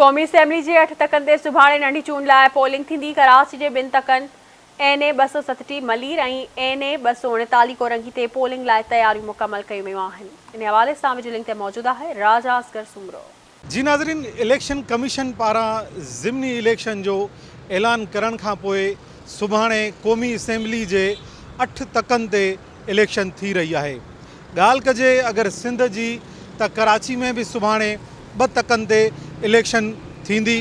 قومي اسيمبلي جي اٺ تڪن تي سڀاڻي ننڍي چونڊ لاء پولنگ ٿيندي، ڪراچي جي ٻن تڪن اين اي 237 ملير ۽ اين اي 239 ڪورنگي تي پولنگ لاء تياريون مڪمل ڪيون ويون آهن، ان حوالي سان وجلنگ تي موجود آهي راجا اصغر سومرو. جي ناظرين اليڪشن ڪميشن پاران ضمني اليڪشن جو اعلان ڪرڻ کانپوء سڀاڻي قومي اسيمبلي جي اٺ تڪن تي اليڪشن ٿي رهي آهي. ڳالهه ڪجي اگر سنڌ جي ته ڪراچي ۾ به سڀاڻي ٻه تڪن تي اليڪشن ٿيندي.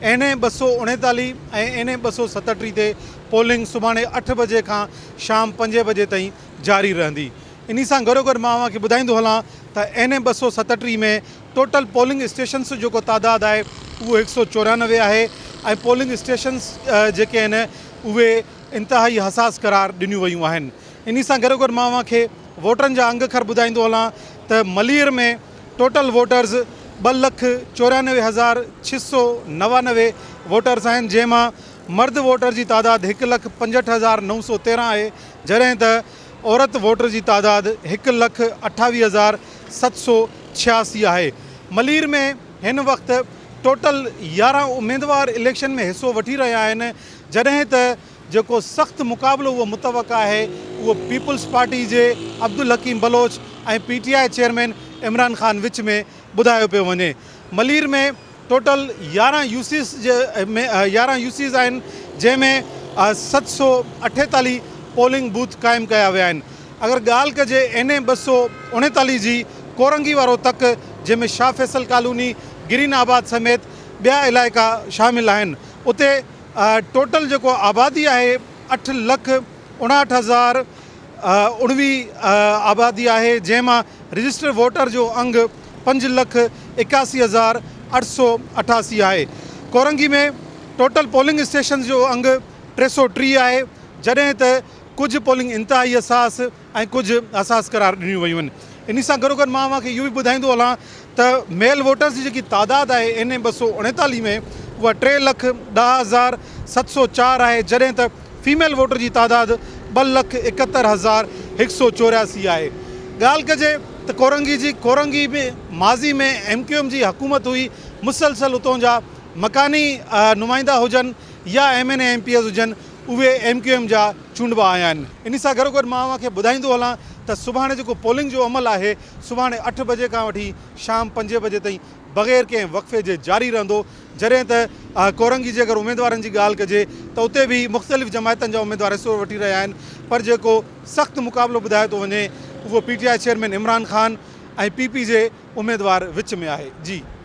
اين اي 239 ۽ اين اي 237 تي پولنگ سڀاڻي اٺ بجي کان شام پنجين بجي تائين جاري رهندي. انهي سان گڏوگڏ مان اوهان کي ٻڌائيندو هلان ته اين اي 237 ۾ ٽوٽل پولنگ اسٽيشنس جو جيڪو تعداد آهي اهو هڪ سئو 94 آهي ۽ پولنگ اسٽيشنس جيڪي آهن اهي انتهائي حساس قرار ڏنيون ويون آهن. انهي سان گڏوگڏ مان اوهان کي ووٽرن جا انگ اکر ٻڌائيندو هلان ته ملير ۾ ٽوٽل ووٽرز 2,94,699 ووٽرز آهن جنهن مان مرد ووٽر جي تعداد 1,65,913 آهي جڏهن ته عورت ووٽر جي تعداد 1,28,786 آهي. ملير ۾ هن وقت ٽوٽل 11 اميدوار اليڪشن ۾ حصو وٺي رهيا آهن جڏهن ته جيڪو سخت مقابلو اهو متوقع آهي اهو پيپلز پارٽي جي Abdul Hakeem Baloch ۽ P T I chairman Imran Khan وچ ۾ ٻڌايو پيو وڃي. ملير ۾ ٽوٽل 11 يوسيز جي ۾ 11 يوسيز آهن جنهن ۾ 748 پولنگ بوٿ قائم ڪيا ويا آهن. اگر ڳالهه ڪجي اين اي 239 جي ڪورنگي وارو تڪ جنهن ۾ شاهه فيصل ڪالوني، گرين آباد سميت ٻيا علائقا شامل آهن اتي ٽوٽل جيڪو آبادي آهي اٺ لک 59019 آبادي آهي جنهن مان رجسٽر ووٽر جو انگ 5,81,888 آهي. ڪورنگي ۾ ٽوٽل پولنگ اسٽيشنز جو انگ 330 آهي جڏهن ته ڪجهه پولنگ انتهائي حساس ۽ ڪجهه حساس قرار ڏنيون ويون آهن. انهي سان گڏوگڏ مان اوهان کي اهو به ٻڌائيندو هلان ته ميل ووٽرز جي جيڪي تعداد آهي اين اي 239 ۾ اها 3,10,704 آهي جڏهن ته فيميل ووٽر جي تعداد 2,71,184 آهي. ڳالهه ڪجي ته ڪورنگي جي ڪورنگي ۾ ماضي ۾ ايم ڪيو ايم جي حڪومت هئي مسلسل اتون جا مڪاني نمائندا هجن يا M N A M P As هجن اهي ايم ڪيو ايم جا چونڊبا آيا آهن. انهي سان گڏوگڏ مان اوهان کي ٻڌائيندو هلان ته سڀاڻي جيڪو پولنگ جو عمل آهي سڀاڻي اٺ بجي کان وٺي شام پنجين بجي تائين بغير ڪنهن وقفي جي جاري رهندو جڏهن ته ڪورنگي جي اگر اميدوارن جي ڳالهه ڪجي ته اتي به مختلف جماعتن جا اميدوار حصو وٺي رهيا آهن پر جيڪو سخت مقابلو ٻڌايو ٿو وڃي اهو P T I chairman Imran Khan ۽ P P جي اميدوار وچ ۾ آهي جي.